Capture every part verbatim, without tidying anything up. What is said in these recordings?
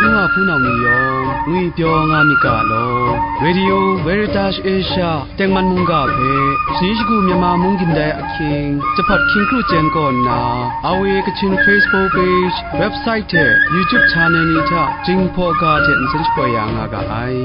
Nu wa hpunau ni yawng ngwipyaw nga myit ga law. Radio Veritas Asia tengman mungga hpe, shani shagu Myanmar mung gindai ahkying, jahpat hkying kru chyen kaw nna, R V A Kachin Facebook page, website hte YouTube channel ni hta Jinghpaw ga hte nsen shapoi ya nga ga ai.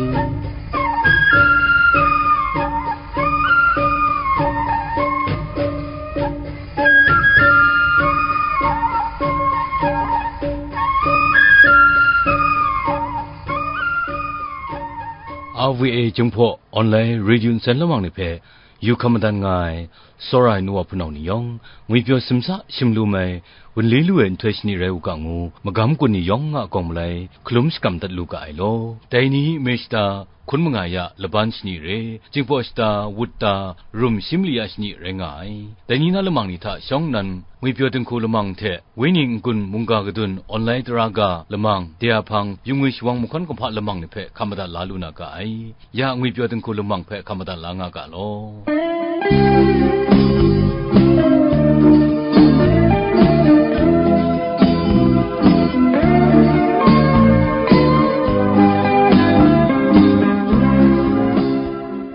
R V A Jinghpaw Online Radio Nsen Lamang ni hpe yu hkam madan nga ai, tsawra ai nu wa hpunau ni yawng, ngwipyaw simsa shim lu mai, wunli lu ai nhtoi shani rai u ga ngu, magam kun ni yawng a gawng malai, hkalum shakram dat lu ga ai law. Dai ni hte mare shata, hkun manga ya laban shani re, Jinghpaw shata, wut ta, rum shi mali ya shani rai nga ai. Dai ni na lamang ni hta shawng nnan, ngwipyaw dinghku lamang hte, Wenyi n-gun mungga kadun online tara ga lamang, de a hpang, yu ngwi shawang mahkawn kumhpa lamang ni hpe hkam madat la lu na ga ai. Ya ngwipyaw dinghku lamang hpe hkam madat la nga ga law.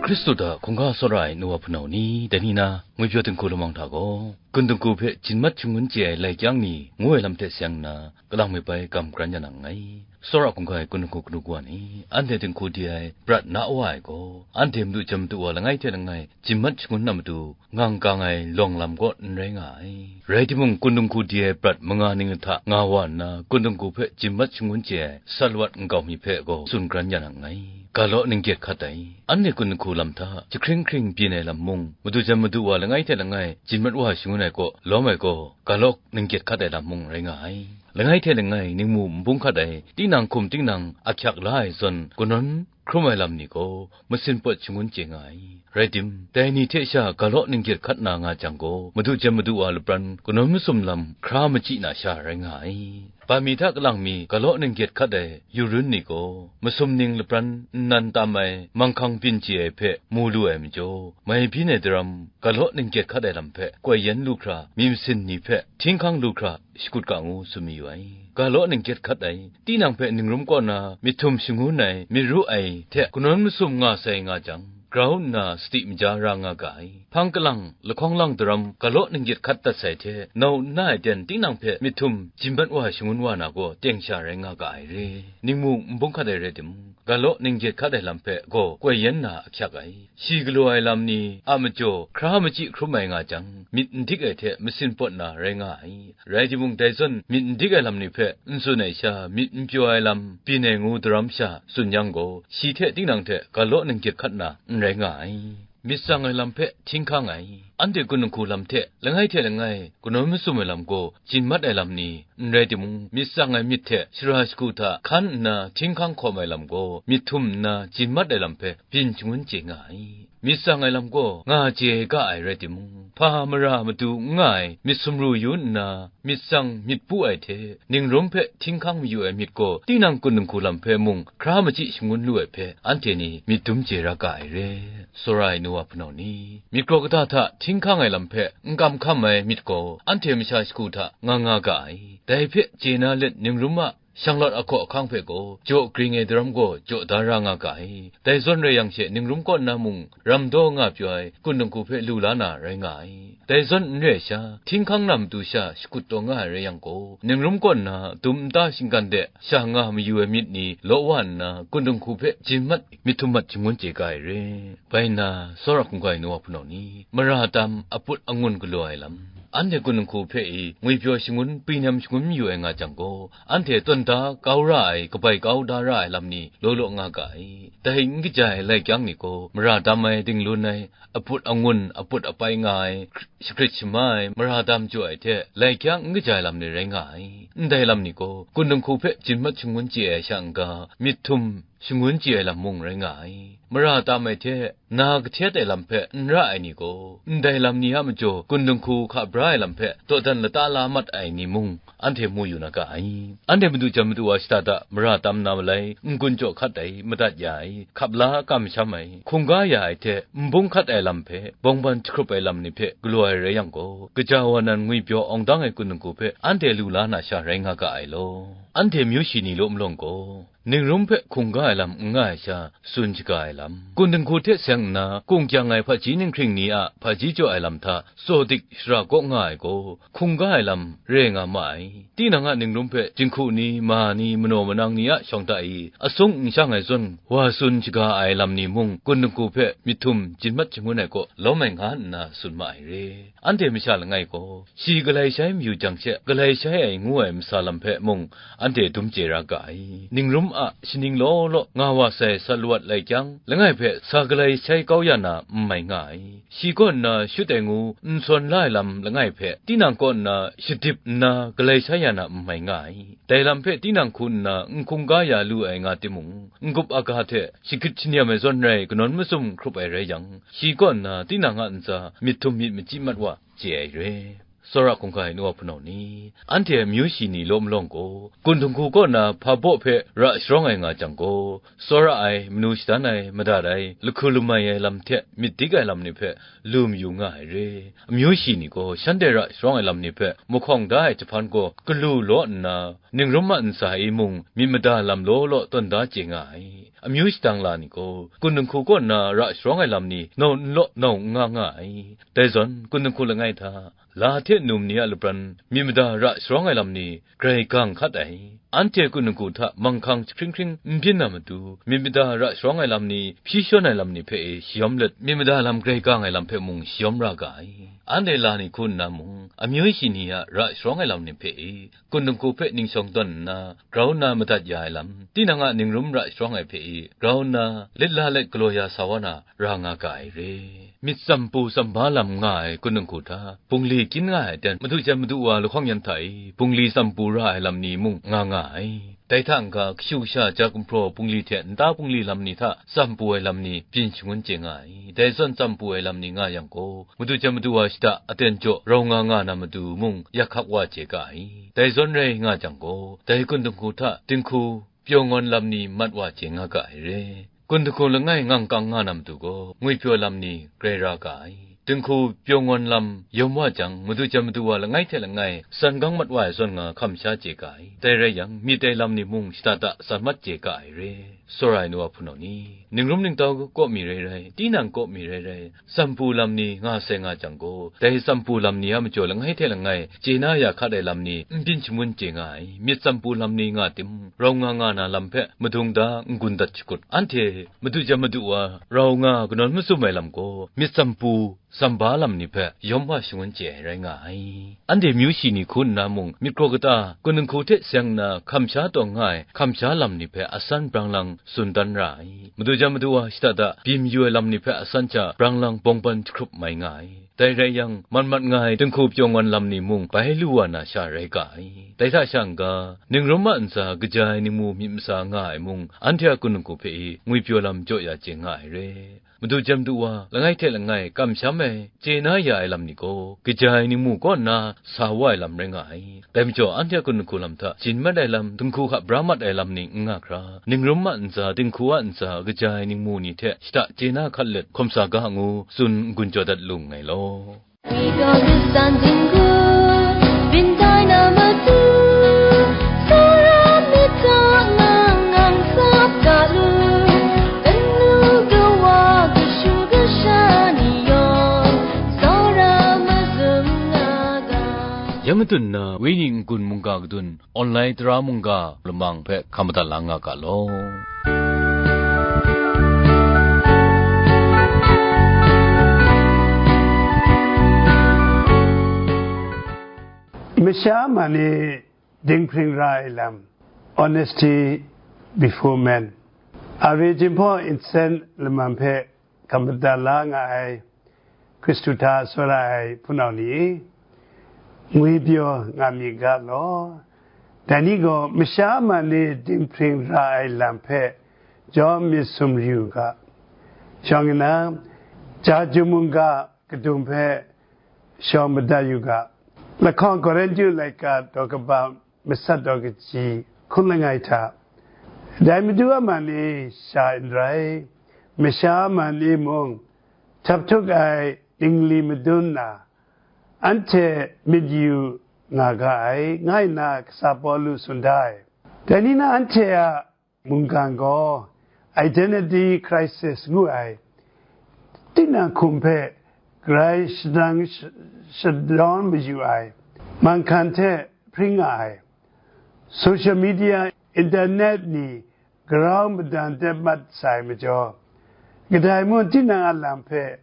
Hkristu hta hkungga tsawra ai nu wa hpunau ni, dai ni na ngwipyaw dinghku lamang hta gaw, Kun dinghku hpe jin mat shangun chye ai lai kyang ni ngu ai lam hte seng nna, kalang myit bai gam kran ya na nngai. Tsawra hkungga ai kun dinghku kanu wa ni, anhte dinghku di ai brat na wa ai gaw, anhte madu jan madu wa langai hte langai jin mat shangun na matu, ngang kang ai lawng lam kaw n rai nga ai. Rai timung, kun dinghku di ai brat manga ning hta nga wa nna, kun dinghku hpe jin mat shangun chye ai salawat nkau mi hpe gaw tsun kran ya na nngai. Ga law ninggyet hkat ai. Anhte kun dinghku lam hta jahkring hkring byin ai lam mung, madu jan madu wa langai hte langai jin mat wa shangun ai kaw lawm ai gaw, ga law ninggyet hkat ai lam mung rai nga ai. Langai hte langai ningmu nbung hkat ai, tinang hkum tinang ahkyak la ai zawn, kanawn hkrum ai lam ni gaw, masin pawt shangun chye nga ai. Rai tim, dai ni hte sha ga law ninggyet hkat na nga jang gaw, madu jan madu wa lapran kanawn masum lam hkra machyi na sha rai nga ai. Ban mi hta kalang mi ga law ninggyet hkat ai yu run ni gaw, masum ning lapran nnan tam ai manghkang byin chye ai hpe mu lu ai majaw, mai byin ai daram ga law ninggyet hkat ai lam hpe koi yan lu hkra, myit masin ni hpe htinghkang lu hkra shakut ga ngu tsun mayu ai. Ga law ninggyet hkat ai, tinang hpe ningrum kaw na myit htum shangun ai, myit ru ai hte kanawn masum nga sai nga jang, grau nna sadi maja ra nga ga ai. Hpang kalang, lahkawng lang daram ga law ninggyet hkat dat sai hte, nau nna ai ten tinang hpe myit htum jin mat wa shangun wa na gaw teng sha rai nga ga ai re. Ningmu nbung hkat ai rai timung, ga law ninggyet hkat ai lam hpe gaw koi yan na ahkyak ai. Shi galaw ai lam ni a majaw hkra machyi hkrum ai nga jang, myit n dik ai hte masin pawt na rai nga ai. Rai timung, dai zawn myit n dik ai lam ni hpe n tsun ai sha, myit n pyaw ai lam byin ai ngu daram sha tsun yang gaw, shi hte tinang hte ga law ninggyet hkat na n rai nga ai. Myit tsang ai lam hpe htinghkang ai. Anhte kun dinghku lam hte langai hte langai kanawn masum ai lam gaw jin mat ai lam ni n rai timung, myit tsang ai myit hte shara shagu hta hkan nna htinghkang hkawm ai lam gaw, myit htum nna jin mat ai lam hpe byin shangun chye nga ai. Myit tsang ai lam gaw nga chye ga ai rai timung, hpa mara matu n nga ai myit sumru yu nna, myit tsang myit pu ai hte ningrum hpe htinghkang mayu ai myit gaw, tinang kun dinghku lam hpe mung hkra machyi shangun lu ai hpe, anhte ni myit dum chye ra ga ai re. Tsawra ai nu wa hpunau ni, myit kraw kata hta htinghkang ai lam hpe n kam hkam ai myit gaw, anhte masha shagu hta nga nga ga ai. Dai hpe chye na let ningrum a shanglawt ahkaw ahkang hpe gaw, jaw gring ai daram gaw jaw da ra nga ga ai. Dai zawn rai yang she, ningrum kaw nna mung ram daw nga pyaw ai kun dinghku hpe lu la na rai nga ai. Dai zawn n rai sha, htinghkang na matu sha shakut taw nga ai rai yang gaw, ningrum kaw nna dum nta shinggan de sha nga mayu ai myit ni law wa nna, kun dinghku hpe jin mat myit htum mat shangun chye ga ai re. Bai nna, tsawra hkungga ai nu wa hpunau ni, mara tam, aput angun galaw ai lam, anhte kun dinghku hpe i ngwipyaw shangun, pring nem shangun mayu ai nga jang gaw, anhte tawn da kau ra ai, kabai kau da ra ai lam ni law law nga ga ai. Dai n kaja ai lai kyang ni gaw, mara tam ai, dinglun ai, aput angun, aput apai nga ai, shakrit shama ai, mara tam jaw ai hte, lai kyang n kaja ai lam ni rai nga ai. Ndai lam ni gaw, kun dinghku hpe jin mat shangun chye ai sha n-ga, myit htum shangun chye ai lam mung rai nga ai. Mara tam ai hte na kahtet ai lam hpe n ra ai ni gaw, ndai lam ni a majaw kun dinghku hka bra ai lam hpe dawdan lata la mat ai ni mung, anhte mu yu na ga ai. Anhte madu jan madu wa shada da mara tam na malai, n-gun jaw hkat ai, madat ya ai, hkap la kamsham ai, hkungga ya ai hte n bung hkat ai lam hpe, bawngban jahkrup ai lam ni hpe galaw ai rai yang gaw, gaja wa nan ngwipyaw awng dang ai kun dinghku hpe anhte lu la na sha rai nga ga ai law. Anhte amyu shi ni law malawng gaw, ningnum hpe hkungga ai lam n nga ai sha, tsun shaga ai lam. Kun dinghku hte seng nna, kungkyang ai hpaji ninghkring ni a hpaji jaw ai lam hta, tsaw dik shara kaw nga ai gaw, hkungga ai lam re nga ma ai. Tinang a ningnum hpe jinghku ni, ma ni, manaw manang ni a shawng hta i, asung n shang ai zawn, wa tsun shaga ai lam ni mung, kun dinghku hpe myit htum jin mat shangun ai kaw lawm ai nga nna tsun ma ai re. Anhte masha langai gaw, shi galai shai mayu jang she, galai shai ai ngu ai masa lam hpe mung, anhte dum chye ra ga ai. Ningnum a shaning law law nga wa sai sa lawat lai kyang, langai hpe sa galai shai kau ya na n mai nga ai. Shi kaw nna shut ai ngu n sawn la ai lam langai hpe, tinang kaw nna shadip nna galai shai ya na n mai nga ai. Dai lam hpe tinang hku nna n hkungga ya lu ai nga timung, n-gup aga hte shagrit shaniam ai zawn rai kanawn mazum hkrup ai rai yang, shi kaw nna tinang a ntsa myit htum myit machyi mat wa chye ai re. Tsawra hkungga ai nu wa hpunau ni, anhte amyu shi ni law malawng gaw, kun dinghku kaw na hpa baw hpe ra sharawng ai nga jang gaw, tsawra ai, manu shadan ai, madat ai, lahku lamai ai lam hte myit dik ai lam ni hpe lu mayu nga ai re. Amyu shi ni gaw shanhte ra sharawng ai lam ni hpe mahkawng da ai jahpan gaw galu law nna, ningnum a ntsa e mung myit mada lam law law tawn da chye nga ai. Amyu shadang la ni gaw, kun dinghku kaw na ra sharawng ai lam ni nau n law nau n nga nga ai. Dai zawn, kun dinghku langai hta, la hte num ni a lapran myit mada ra sharawng ai lam ni grai gang hkat ai. Anhte kun dinghku hta manghkang jahkring hkring n byin na matu, myit mada ra sharawng ai lam ni hpyi shawn ai lam ni hpe e shayawm let, myit mada lam grai gang ai lam hpe mung shayawm ra ga ai. Anhte la ni hku nna mung, amyu shi ni a ra sharawng ai lam ni hpe e, kun dinghku hpe ningshawng tawn nna, grau nna madat ya ai lam, tinang a ningnum ra sharawng ai hpe e, grau nna, let la let galaw ya sa wa na, ra nga ga ai re. Myit tsampu tsamba lam nga ai kun dinghku hta, bungli kyin nga ai aten, madu jan madu wa lahkawng yan hta e, bungli tsampu ra ai lam ni mung nga nga ai. Dai hta n-ga, kashu kasha ja gumhpraw bungli hte nta bungli lam ni hta tsampu ai lam ni byin shangun chye nga ai. Dai zawn tsampu ai lam ni nga yang gaw, madu jan madu wa shada aten jaw rau nga nga na matu mung yak hkak wa chye ga ai. Dai zawn rai nga jang gaw, dai kun dinghku hta dinghku pyaw ngawn lam ni mat wa chye nga ga ai re. Kun dinghku langai ngang kang nga na matu gaw, ngwipyaw lam ni grai ra ga ai. Dinghku pyaw ngawn lam yawm wa jang, madu jan madu wa langai hte langai san gang mat wa ai zawn nga hkam sha chye ga ai. Dai rai yang, myit ai lam ni mung shada da san mat chye ga ai re. Tsawra ai nu wa hpunau ni, ningnum ningtau kaw mi rai rai, tinang kaw mi rai rai, tsampu lam ni nga sai nga jang gaw, dai tsampu lam ni a majaw langai hte langai chye na ya hkat ai lam ni n byin shangun chye nga ai. Myit tsampu lam ni nga tim, rau nga nga na lam hpe madung da n-gun dat shakut. Anhte madu jan madu wa rau nga kanawn mazum ai lam gaw, myit tsampu tsamba lam ni hpe yawm wa shangun chye ai rai nga ai. Anhte myu shi ni hku nna mung, myit kraw kata, kun dinghku hte seng nna hkam sha tawn nga ai hkam sha lam ni hpe asan brang lang tsun dan ra ai. Madu jan madu wa shada da byin mayu ai lam ni hpe asan sha brang lang bawngban jahkrup mai nga ai. Dai rai yang, mat mat nga ai dinghku pyaw ngawn lam ni mung bai lu wa na sha rai ga ai. Dai hta sha n-ga, ningnum a ntsa kaja ai ningmu myit masa nga ai mung, anhte a kun dinghku hpe i ngwipyaw lam jaw ya chye nga ai re. Madu jan madu wa, langai hte langai kamsham ai, chye na ya ai lam ni gaw, kaja ai ningmu kaw nna sa wa ai lam rai nga ai. Dai majaw, anhte a kun dinghku lam hta jin mat ai lam, dinghku hka bra mat ai lam ni n nga hkra, ningnum a ntsa, dinghku a ntsa, kaja ai ningmu ni hte shada chye na hkat let, hkawm sa ga ngu, tsun n-gun jaw dat lu nngai law. 你的雨伞经过，云彩那么多，突然你走了，昂上高路，等路的我，可数个啥你哟，so rama zung na ga. Yang matun na, Wenyi n-gun mungga kadun, online tara mungga lamang hpe hkam madat la nga ga law. Masha man e dinghpring ra ai lam, honesty before men. Are Jinghpaw Insen laman hpe hkam madat la nga ai Hkristu hta tsawra ai hpunau ni, ngwi pyaw nga myit ga law. Dai ni gaw masha man e dinghpring ra ai lam hpe jawm myit sumri u ga, shawng nna, ja jum mungga kadum hpe shawng madat yu ga, lahkawng Korintu laika daw kaba matsat daw kaji hkun langai hta, dai Madu a man e sha n rai, masha a man e mung, htap htuk ai ningli madun nna, anhte myit yu nga ga ai, nga nna kasa Pawlu tsun da ai. Dai ni na anhte a mungkan gaw identity crisis ngu ai, tinang hkum hpe grai shadang sh- shadawn mayu ai, manghkan hte hpring nga ai, social media, internet ni grau madan de mat sai majaw, kadai mung tinang a lam hpe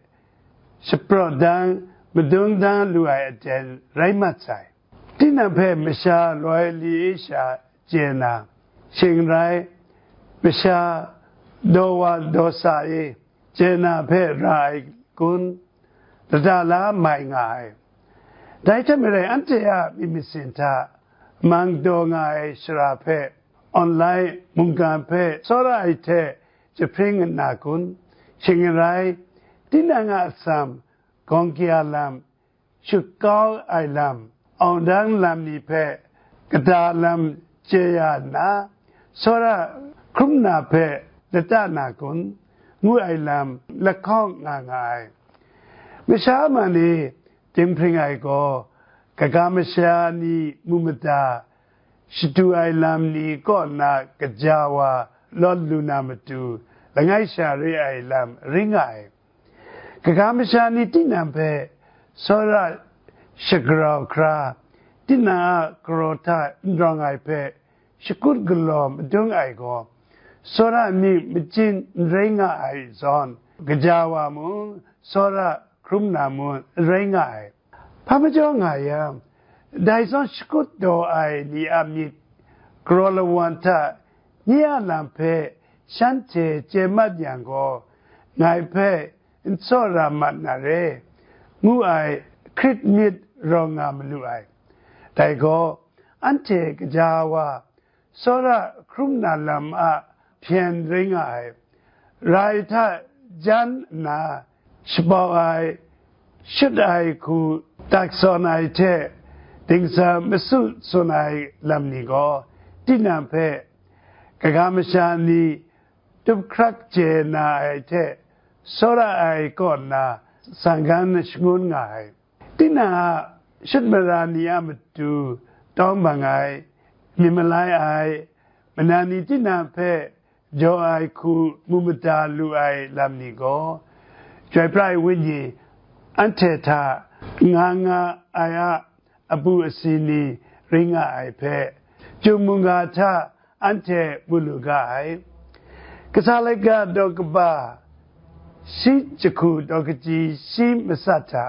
shapraw dang, madung dang lu ai aten rai mat sai. Tinang hpe masha loi li e sha chye na, shing rai, masha daw wa daw sa e chye na hpe ra ai kun, lada la mai nga ai. Dai hte maren, anhte a myit masin hta mang daw nga ai shara hpe, online mungkan hpe tsawra ai hte jahpring nna kun, shing n rai, tinang a atsam, gawng kaya lam, shut kau ai lam, awng dang lam ni hpe kata lam chye ya nna, tsawra hkrum na hpe lata na kun, ngu ai lam lahkawng nga nga ai. Masha a man e dinghpring ai gaw, kaga masha ni mu mada shadu ai lam ni kaw na kaja wa lawt lu na matu, langai sha re ai lam ring nga ai. Kaga masha ni tinang hpe tsawra shagrau hkra, tinang a garaw hta n rawng ai hpe shakut galaw madung ai gaw, tsawra myit machyin n rai nga ai zawn, kaja wa mung tsawra hkrum na mung n rai nga ai. Hpa majaw nga yang, dai zawn shakut daw ai ni a myit garaw lawan hta nye a lam hpe shanhte chye mat yang gaw, ngai hpe n tsawra mat na re, ngu ai hkrit myit rawng nga malu ai. Dai gaw, anhte kaja wa tsawra hkrum na lam a hpyen rai nga ai. Rai hta jan nna, shabau ai, shut ai hku tak sawn ai hte dingsa masu tsun ai lam ni gaw, tinang hpe kaga masha ni tup hkrak chye na ai hte tsawra ai kaw nna sanggan shangun nga ai. Tinang a shut mara ni a matu tawng bang ai, myit malai ai, mana ni tinang hpe jaw ai hku mu mada lu ai lam ni gaw, Chyoi Pra ai Wenyi anhte hta nga nga ai a abu asi ni ring nga ai hpe, Chyum mungga hta anhte mu lu ga ai. Kasa laika daw kaba shi jahku daw kaji shi matsat hta,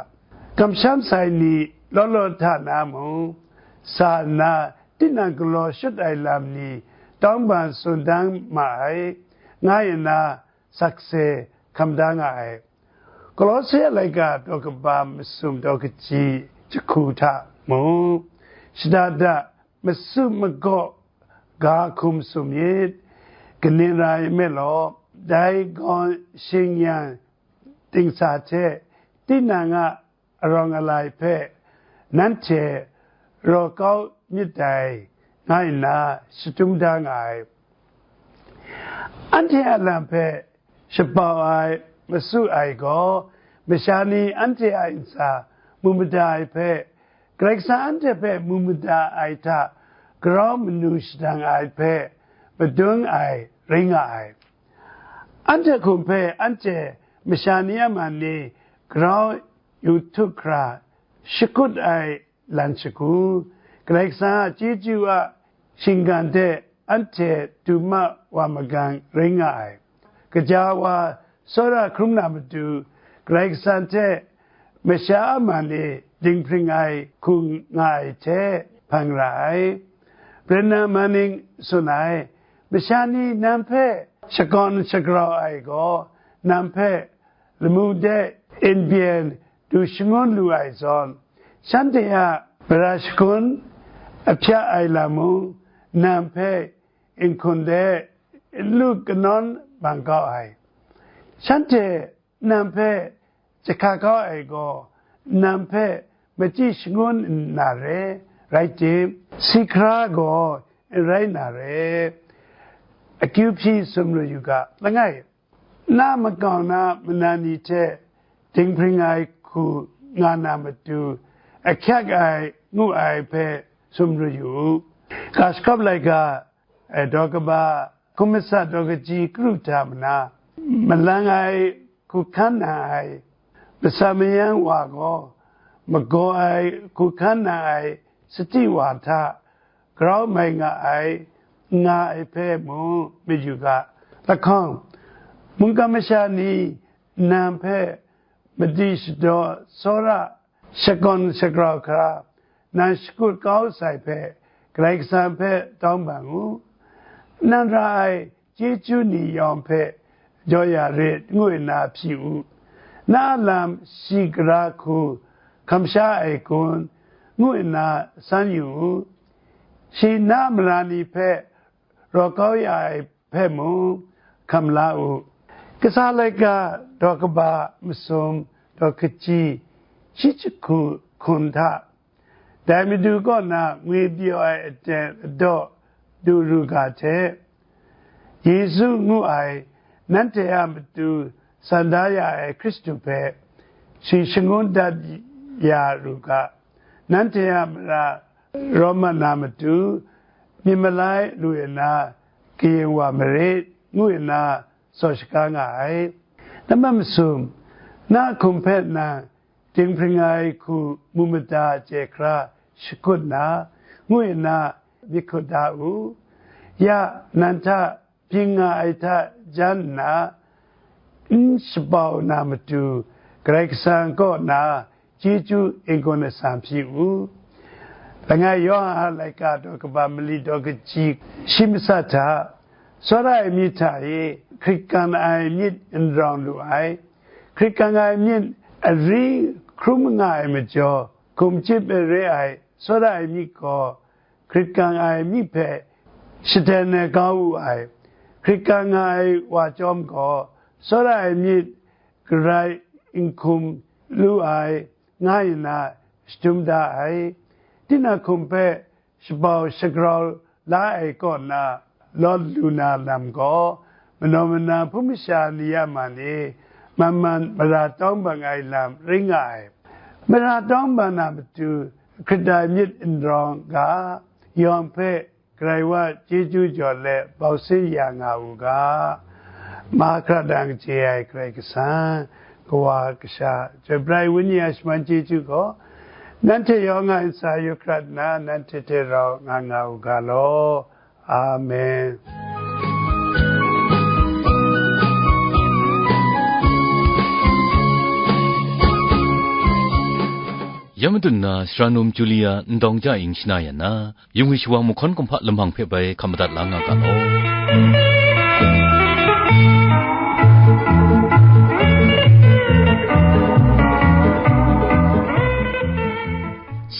kamsham sai ni law law hta na mung, sa nna tinang galaw shut ai lam ni tawng bang tsun dang ma ai, nga nna sakse hkam da nga ai. Kolose a laika daw kaba masum daw kaji jahku hta mung, shada da masu magaw ga hkum sum myit, kaning rai nme law, dai gawn shing yang dingsa hte tinang a arawng alai hpe nanhte raw kau myit dai, nga nna shadum da nga ai. Anhte a lam hpe shabau ai, masu ai gaw, masha ni anhte a ntsa mu mada ai hpe, Karai Kasang anhte hpe mu mada ai hta grau manu shadang ai hpe madun ai rai nga ai. Anhte hkum hpe anhte masha ni a man ni grau yu htuk hkra shakut ai lan shagu, Karai Kasang a chyeju a shinggan hte anhte duma wa magang rai nga ai. Kaja wa tsawra hkrum na matu, Karai Kasang hte masha a man e dinghpring ai hku nga ai hte hpang ra ai. Brennan Manning tsun ai, masha ni nang hpe shakawn shagrau ai gaw, nang hpe lamu de nbyen du shangun lu ai zawn, shanhte a mara shagun ahpya ai lam mung, nang hpe nhkun de n lu kanawn bang kau ai. Shanhte nang hpe jahka kau ai gaw, nang hpe machyi shangun nna re, rai tim, si hkra gaw n rai na re. Akyu hpyi sumru yu ga, langai, na makau na mana ni hte dinghpring ai hku nga na matu, ahkyak ai ngu ai hpe sumru yu u. Ga shakawp laika, eh, daw kaba, hkum matsat daw kaji kru hta mana, malang ai hku hkan na ai, masa mayang wa gaw, magaw ai hku hkan na ai sati wa hta grau mai nga ai, nga ai hpe mung myit yu ga. Lahkawng, mungkan masha ni nang hpe madi shadaw tsawra shakawn shagrau hkra, nang shakut kau sai hpe, Karai Kasang hpe tawng bang u. Nang ra ai chyeju ni yawng hpe jaw ya rit, ngu nna hpyi u. Na a lam shi gara hku hkam sha ai kun, ngu nna san yu u. Shi na mara ni hpe raw kau ya ai hpe mung hkam la u. Kasa laika daw kaba masum daw kaji shi jahku hkun hta, dai Madu kaw na ngwi pyaw ai aten adaw du ru ga hte, Yesu ngu ai, nanhte a matu san da ya ai Hkristu hpe shi shangun dat ya ru ga, nanhte a mara rawt mat na matu, myit malai lu nna kayin wa marit, ngu nna tsaw shaga nga ai. Nambat masum, na hkum hpe nang dinghpring ai hku mu mada chye hkra shakut na, ngu nna myit hkut da u. Ya, nang hta byin nga ai hta jan nna, n shabau na matu, Karai Kasang kaw na chyeju n-gun atsam hpyi u. Langai Yawhan a laika daw kaba mali daw kaji shi matsat hta, tsawra ai myit hta e hkrit kang ai myit n rawng lu ai. Hkrit kang ai myit ari hkrum nga ai majaw, hkum chyip ai re ai tsawra ai myit gaw, hkrit kang ai myit hpe shaden ai kau wu ai. Hkrit kang nga ai wa chyawm gaw, tsawra ai myit garai n hkum lu ai, nga nna shadum da ai. Tinang hkum hpe shabau shagrau la ai kaw na lawt lu na lam gaw, manaw mana hpung masha ni a man e, man man mara tawng bang ai lam rai nga ai. Mara tawng bang na matu, hkrit ai myit n rawng ga, yawng hpe Karai wa chyeju jaw let bau sin ya nga u ga. Mahkra dang chye ai Karai Kasang, Kawa Kasha, Chyoi Pra ai Wenyi a shaman chyeju gaw, nanhte yawng a ntsa yu hkrat nna, nanhte hte rau nga nga u ga law. Amen. Ya madun na, Sara Num Julia ndawng ja ing shana ya na, yung ai shawang mahkawn kumhpa lamang hpe bai hkam madat la nga ga law.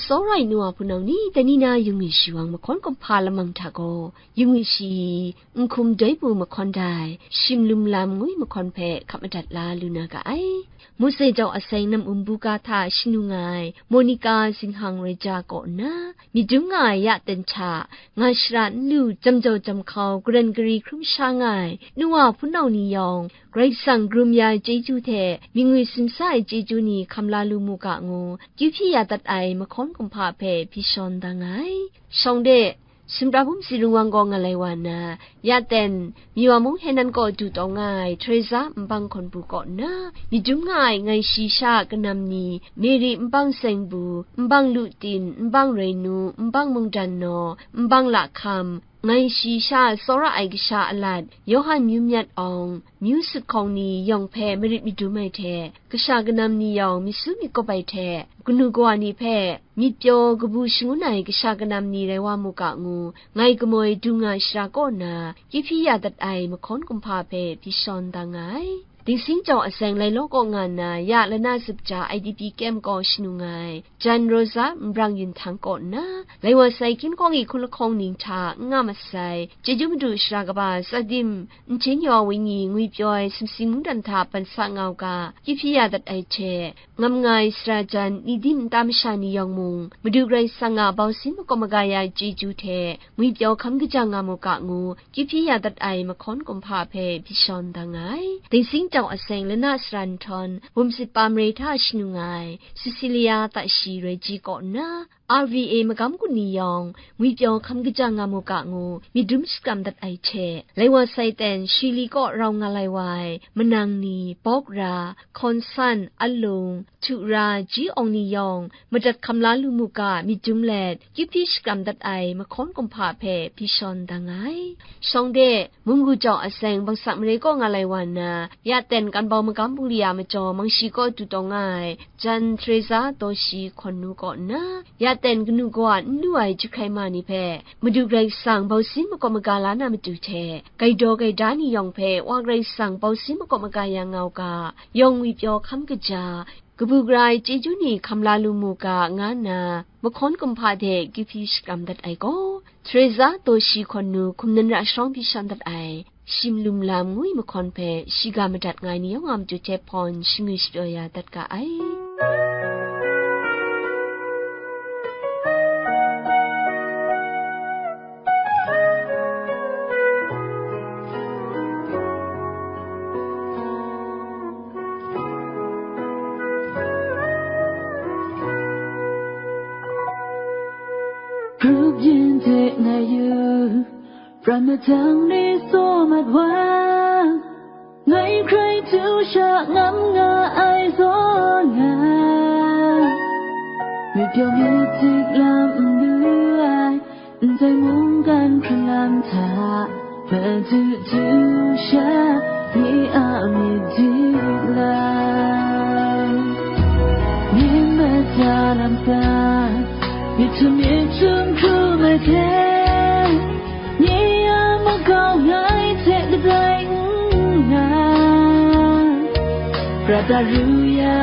Tsawra ai nu a hpunau ni, dai ni na yung ai shawang mahkawn kumhpa lamang hta gaw, yung ai shi, n hkum doi bu mahkawn dai, shimlum lam ngwi mahkawn hpe hkap madat la lu na ga ai. Mose jau aseng nam um buga hta shanu nga ai Monica zinghang rai ja kaw nna, myit dum nga ai ya ten hta, nga shara n lu, jam jau jam hkau, garan gari hkrum sha nga ai nu a hpunau ni yawng, Karai Kasang karum ya ai chyeju hte, myit ngwi simsa ai chyeju ni hkam la lu mu ga ngu, kyu hpyi ya dat ai mahkawn kumhpa hpe hpyi shawn da nga ai. Shawng de, Sumra hpung si rung wang gaw nga lai wa na, ya ten, Miwa mung Henan kaw du taw nga ai Teresa nbang hkawn bu kaw nna, myit dum nga ai ngai shi sha a kanam ni, Mary nbang seng bu, nbang lu tin, nbang rai nu, nbang mungdan naw, nbang lahkam, ngai shi sha a tsawra ai kasha alat, Yawhan myu myat awng, myu sut hkawng ni yawng hpe marit madum ai hte, kasha kanam ni yawng myit su myit kawp ai hte, kanu kawa ni hpe myit pyaw kabu shangun ai kasha kanam ni rai wa mu ga ngu, ngai kamoi dung nga shara kaw nna, kyihpyi ya dat ai mahkawn kumhpa hpe hpyi shawn da nga ai. Dingsing jau aseng lai law kaw nga nna, ya lana zup ja I D P kyem kaw shanu nga ai, Jan Rosa nbrang yun htang kaw nna, lai wa sai hkying kawng i hkun lahkawng ning hta n nga masai, chyeju madu shara kaba Tsadim Nhtin Yaw Wenyi ngwi pyaw ai sumsing mungdan hta ban sa nga u ga, kyihpyi ya dat ai hte, ngam nga ai sara jan, ni dim nta masha ni yawng mung, Madu Karai Kasang a bausin makawp maga ya ai chyeju hte, ngwi pyaw hkam kaja nga mu ga ngu, kyihpyi ya dat ai mahkawn kumhpa hpe hpyi shawn da nga ai. Dingsing jau aseng lana sara nhtawm, bum sit pa mare hta shanu nga ai, Cecilia Tashi Raiji kaw nna, R V A magam gun ni yawng, ngwi pyaw hkam kaja nga mu ga ngu, myit dum shakram dat ai hte, lai wa sai ten Shili kaw rau nga lai wa ai, manang ni, Bawk Ra, Hkawn San, Alung, Htu Ra, Ji Awng ni yawng, madat hkam la lu mu ga, myit dum let, kyihpyi shakram dat ai, mahkawn kumhpa hpe hpyi shawn da nga ai. Shawng de, munggu jau aseng bangsak mare kaw nga lai wa nna, ya ten kan bau magam bungli a majaw mangshi kaw du taw nga ai, Jan Teresa Daw Shi hkawn nu kaw nna, ya ten kanu kawa n lu ai jahkrai ma ni hpe, Madu Karai Kasang bausin makawp maga la na matu hte, gaidaw gaida ni yawng hpe Wa Karai Kasang bausin makawp maga ya nga u ga, yawng ngwi pyaw hkam kaja, kabu gara ai chyeju ni hkam la lu mu ga, nga nna, mahkawn kumhpa hte kyihpyi shakram dat ai gaw, Teresa Daw Shi hkawn nu hkum nan ra sharawng hpyi shawn dat ai, Shim Lum Lam ngu ai mahkawn hpe shiga madat nga ai ni yawng a matu hte hpawn shingwi shapyaw ya dat ga ai. Grup yin hte ngai yu, prat matang ni tsaw mat wa, ngai hkrai htu sha ngam nga ai zawn nga, myit pyaw myit dik lam n lu ai, ndai mungkan hkrun lam hta, madu du sha, nye a myit dik lam. Myit mada lam hta, myit htum myit htum hkrum ai hte, nye a makau ngai hte kadai n nga, prat daru ya,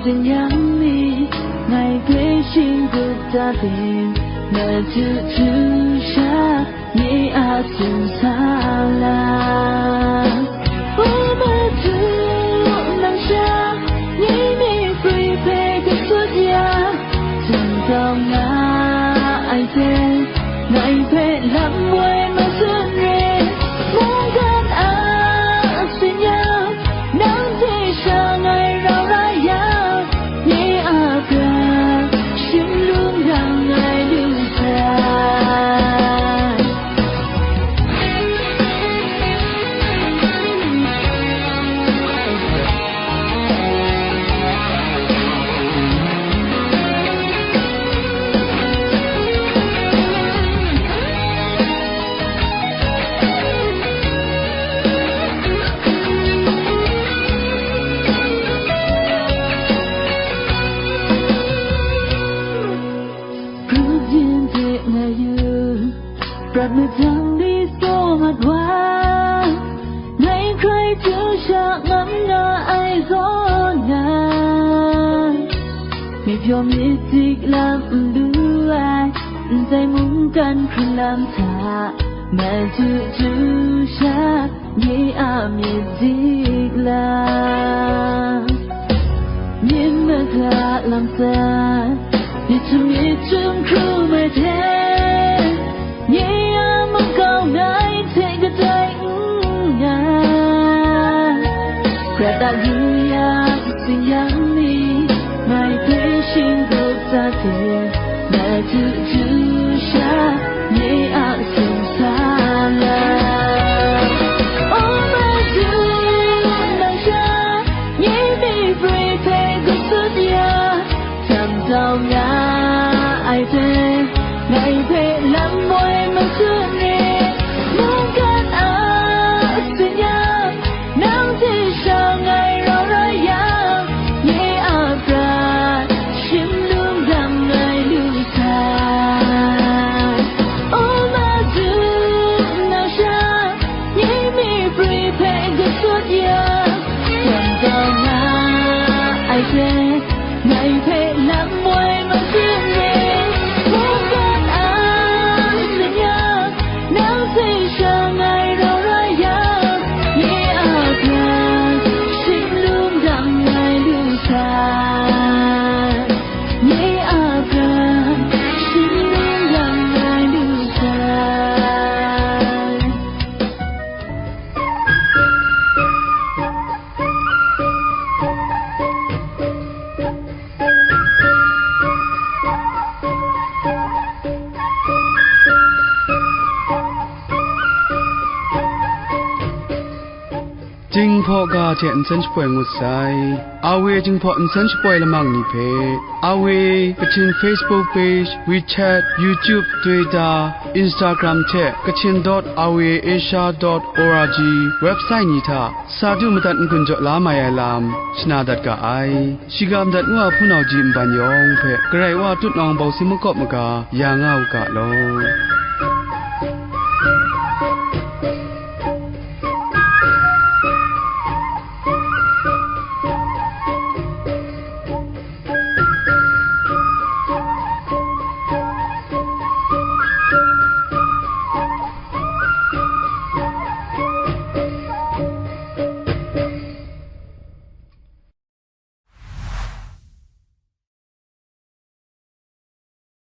sin yang mi, ngai hpe shingkup da bin, madu du sha, nye a tsun sa la. O Madu, nang sha, nye myit prwi hpe gasut ya, tang tau nga ai hte, ngai hpe lam woi matsun re, mungkan a sin ya, nang hte sha ngai rau rai yang, nye a prat, shim lung dang ngai lu sai. Grup yin de na yu, prat madang ni tsaw mat wa, ngai hkrai htu sha ngam nga ai zawn ngai, myit pyaw myit dik lam n lu ai, ndai mungkan hkrun lam hta, madu du sha, nye a myit dik lam. Myit mada lam hta, myit htum myit htum hkrum ai hte, nye a makau ngai hte kadai n nga, prat daru ya, sin yang mi, ngai hpe shingkup sa hte, madu du sha, nye a tsun sa la. O madu, nang sha, nye myit prwi hpe gasut ya, tang tau nga ai hte, ngai hpe lam woi matsun re, mungkan a sin ya, nang hte sha ngai rau rai yang, nye a prat, shim Hkaw ga hte nsen shapoi ngut sai. Awe Jinghpaw nsen shapoi lamang ni hpe, Awe Kachin Facebook page, WeChat, YouTube, Twitter, Instagram hte Kachin dot awe asia dot org website ni hta sa du madat n-gun jaw la mai ai lam shana dat ga ai. Shiga madat ngu a hpunau ji nban yawng hpe Karai Wa tutnawng bawsing makawp maga ya nga u ga law.